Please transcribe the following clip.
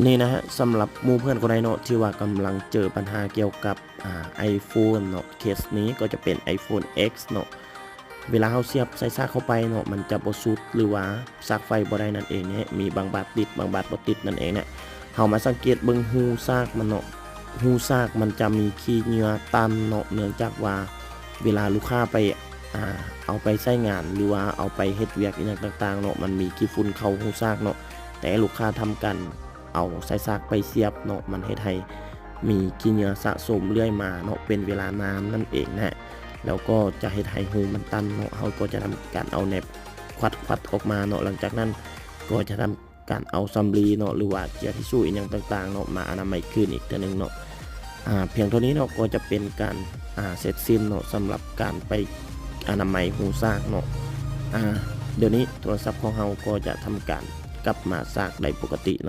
ນີ້ນະຮະ ສຳລັບໝູ່ເພື່ອນຄົນໃດເນາະ ທີ່ວ່າກຳລັງເຈີບັນຫາກ່ຽວກັບ ອາ iPhone ເນາະ ເຄສນີ້ກໍຈະເປັນ iPhone X ເນາະ. ເວລາເຮົາສຽບສາຍສາກເຂົ້າໄປເນາະ ມັນຈະບໍ່ສຸດ ຫຼືວ່າສາກໄຟບໍ່ໄດ້ນັ້ນເອງເນາະ ມີບາງບາດຕິດ ບາງບາດບໍ່ຕິດນັ້ນເອງເນາະ. ເຮົາມາສັງເກດເບິ່ງຮູສາກມັນເນາະ ຮູສາກມັນຈະມີຂີ້ເຫຍື້ອຕັນເນາະ ເນື່ອງຈາກວ່າເວລາລູກຄ້າໄປ ອາ ເອົາໄປໃຊ້ງານ ຫຼືວ່າເອົາໄປເຮັດວຽກອີ່ຫຍັງຕ່າງໆເນາະ ມັນມີຂີ້ຝຸ່ນເຂົ້າຮູສາກເນາະ. ແຕ່ລູກຄ້າທຳການເອົາສາຍສາກໄປສຽບເນາະ ມັນເຮັດໃຫ້ມີຂີ້ເຫຍື້ອສະສົມເລື້ອຍມາເນາະ ເປັນເວລານານນັ້ນເອງນະ ແລ້ວກໍຈະເຮັດໃຫ້ຮູມັນຕັນເນາະ. ເຮົາກໍຈະທຳການເອົາແໜບຂວັດໆອອກມາເນາະ. ຫຼັງຈາກນັ້ນກໍຈະທຳການເອົາສຳລີເນາະ ຫຼືວ່າເຈ້ຍທິຊູອີ່ຫຍັງຕ່າງໆເນາະ ມາອະນາໄມຄືນອີກເທື່ອໜຶ່ງເນາະ. ອາ ພຽງເທົ່ານີ້ເນາະ ກໍຈະເປັນການ ອາ ເສັດສິ້ນເນາະ ສຳລັບການໄປອະນາໄມຮູສາກເນາະ. ອາ ດຽວນີ້ໂທລະສັບຂອງເຮົາກໍຈະທຳການກັບມາສາກໄດ້ປົກກະຕິເນາະ.